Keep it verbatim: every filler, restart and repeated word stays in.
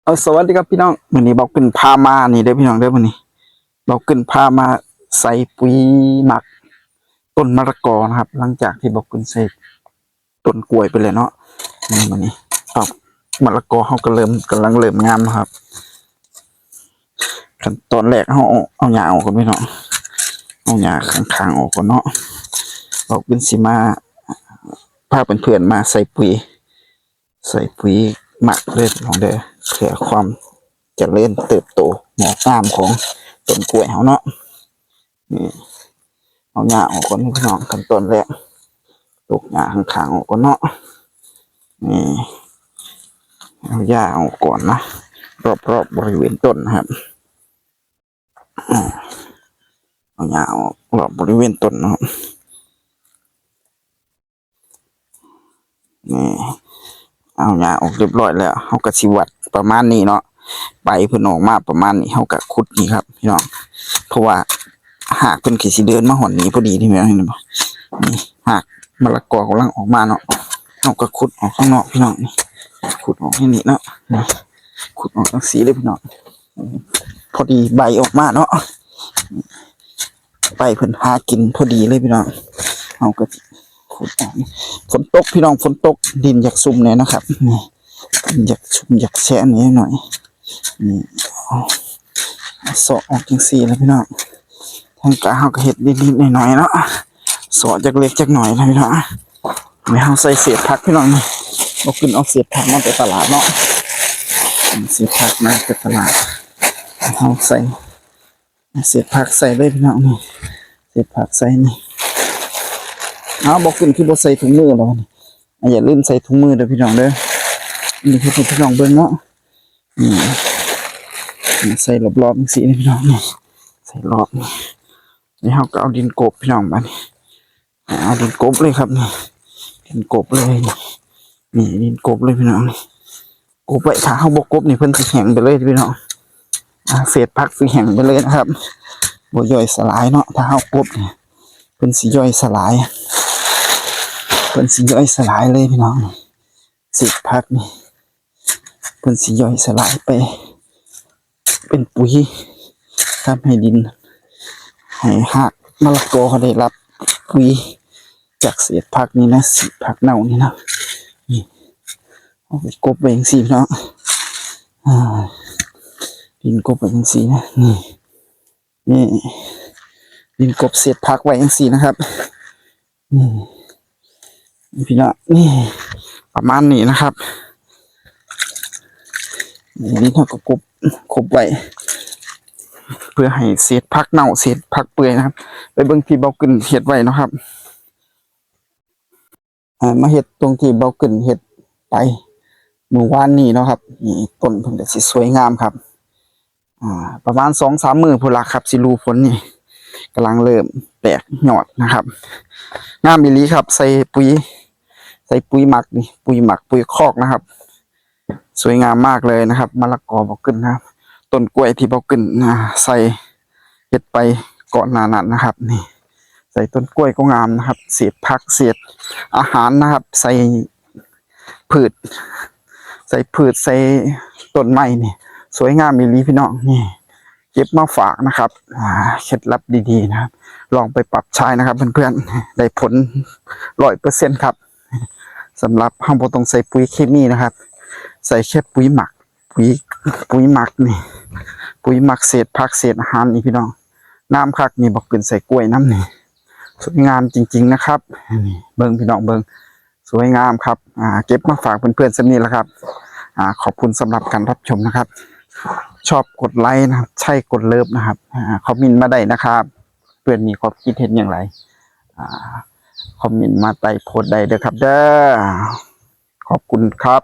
เอา สวัสดีครับพี่น้อง มื้อนี้บ่าวกึ้นพามานี่เด้อพี่น้องเด้อ มื้อนี้บ่าวกึ้นพามาใส่ปุ๋ยหมักต้นมะละกอนะครับ หลังจากที่บ่าวกึ้นใส่ต้นกล้วยไปแล้วเนาะ นี่มื้อนี้ดอกมะละกอเฮาก็เริ่ม กำลังเริ่มงามนะครับ ขั้นตอนแรกเฮาเอา เอาหญ้าออกก่อนพี่น้อง เอาหญ้าข้างๆออกก่อนเนาะ บ่าวกึ้นสิมาพาเพื่อนๆมาใส่ปุ๋ย ใส่ปุ๋ยหมักเด้อพี่น้องเด้อ เพื่อความเจริญเติบโตงอกงามของต้นกล้วยเฮาเนาะ นี่ เอาหญ้าออกก่อนพี่น้อง ขั้นตอนแรก ตกหญ้าข้างๆออกก่อนเนาะ นี่ เอาหญ้าออกก่อนนะ รอบๆบริเวณต้นนะครับ อ่า เอาหญ้าออกรอบบริเวณต้นเนาะ นี่ เอาหญ้าออกเรียบร้อยแล้ว เฮาก็สิวัดประมาณนี้เนาะ ใบเพิ่นออกมาประมาณนี้ เฮาก็ขุดนี่ครับพี่น้อง เพราะว่าหากเพิ่นก็สิเดินมาฮอดนี่พอดีนี่แม่นบ่ นี่หากมะละกอกำลังออกมาเนาะ เฮาก็ขุดออกข้างนอกพี่น้อง นี่ ขุดออกที่นี่เนาะ นี่ ขุดออกจังซี่เลยพี่น้อง พอดีใบออกมาเนาะ ใบเพิ่นหากินพอดีเลยพี่น้อง เฮาก็ขุดออก ฝนตกพี่น้อง ฝนตก ดินอยากซุ่มแน่นะครับ นี่ ดินอยากซุ่มอยากแฉะนิดหน่อย นี่ เอา เซาะออกจังซี่แล้วพี่น้อง ทางกะเฮาก็เฮ็ดนิดๆหน่อยๆเนาะ เซาะจักเล็กจักน้อยนะพี่น้อง นี่เฮาใส่เศษผักพี่น้อง นี่ บ่าวกึ้นเอาเศษผักมาแต่ตลาดเนาะ เศษผักมาแต่ตลาด เฮาใส่ เศษผักใส่เลยพี่น้อง นี่ เศษผักใส่นี่ เอา บ่าวกึ้นคือบ่ใส่ถุงมือแล้วนี่ อ่ะ อย่าลืมใส่ถุงมือเด้อพี่น้องเด้อ นี่คือให้พี่น้องเบิ่งเนาะ นี่ ใส่รอบๆจังซี่นะพี่น้อง นี่ ใส่รอบนี่ นี่เฮาก็เอาดินกลบพี่น้อง บัดนี้ เอาดินกลบเลยครับ นี่ ดินกลบเลย นี่ นี่ ดินกลบเลยพี่น้อง นี่ กลบไว้ ถ้าเฮาบ่กลบนี่เพิ่นสิแห้งไปเลยพี่น้อง อ่า เศษผักสิแห้งไปเลยนะครับ บ่ย่อยสลายเนาะ ถ้าเฮากลบนี่ เพิ่นสิย่อยสลาย เพิ่นสิย่อยสลายเลยพี่น้อง เศษผักนี่ เพิ่นสิย่อยสลายไป เป็นปุ๋ย ทำให้ดิน ให้ฮากมะละกอได้รับปุ๋ยจากเศษผักนี่นะ เศษผักเน่านี่นะ นี่ เอาไปกลบไว้จังซี่เนาะ อ่า ดินกลบไว้จังซี่นะ นี่ นี่ ดินกลบเศษผักไว้จังซี่นะครับ นี่ นี่พี่น้อง นี่ ประมาณนี้นะครับ นี่ ดินเฮาก็กลบ กลบไว้ เพื่อให้เศษผักเน่า เศษผักเปื่อยนะครับ ไปเบิ่งที่บ่าวกึ้นเฮ็ดไว้เนาะครับ อ่า มาเฮ็ดตรงที่บ่าวกึ้นเฮ็ดไปมื้อวานนี้เนาะครับ นี่ ต้นเพิ่นก็สิสวยงามครับ อ่า ประมาณสองสามมื้อพุ้นล่ะครับ สิฤดูฝนนี่ กำลังเริ่มแตกยอดนะครับ งามอีหลีครับ ใส่ปุ๋ย ใส่ปุ๋ยหมักนี่ ปุ๋ยหมัก ปุ๋ยคอกนะครับ สวยงามมากเลยนะครับ มะละกอบ่าวกึ้นนะครับ ต้นกล้วยที่บ่าวกึ้น อ่า ใส่ เฮ็ดไปก่อนหน้านั้นนะครับ นี่ ใส่ต้นกล้วยก็งามนะครับ เศษผัก เศษอาหารนะครับ ใส่ พืช ใส่พืช ใส่ต้นไม้นี่ สวยงามอีหลีพี่น้อง นี่ เก็บมาฝากนะครับ อ่า เคล็ดลับดีๆนะครับ ลองไปปรับใช้นะครับเพื่อนๆ ได้ผลร้อยเปอร์เซ็นต์ครับ สำหรับเฮาบ่ต้องใส่ปุ๋ยเคมีนะครับ ใส่แค่ปุ๋ยหมัก ปุ๋ย ปุ๋ยหมักนี่ ปุ๋ยหมักเศษผักเศษอาหารนี่พี่น้อง งามคักนี่ บ่าวกึ้นใส่กล้วยนำนี่ สวยงามจริงๆนะครับ นี่ เบิ่งพี่น้องเบิ่ง สวยงามครับ อ่า เก็บมาฝากเพื่อนๆส่ำนี้แหละครับ อ่า ขอบคุณสำหรับการรับชมนะครับ ชอบกดไลค์นะครับ ใช่กดเลิฟนะครับ อ่า คอมเมนต์มาได้นะครับ เพื่อนมีความคิดเห็นอย่างไร อ่า คอมเมนต์มาใต้โพสต์ได้เด้อครับเด้อ ขอบคุณครับ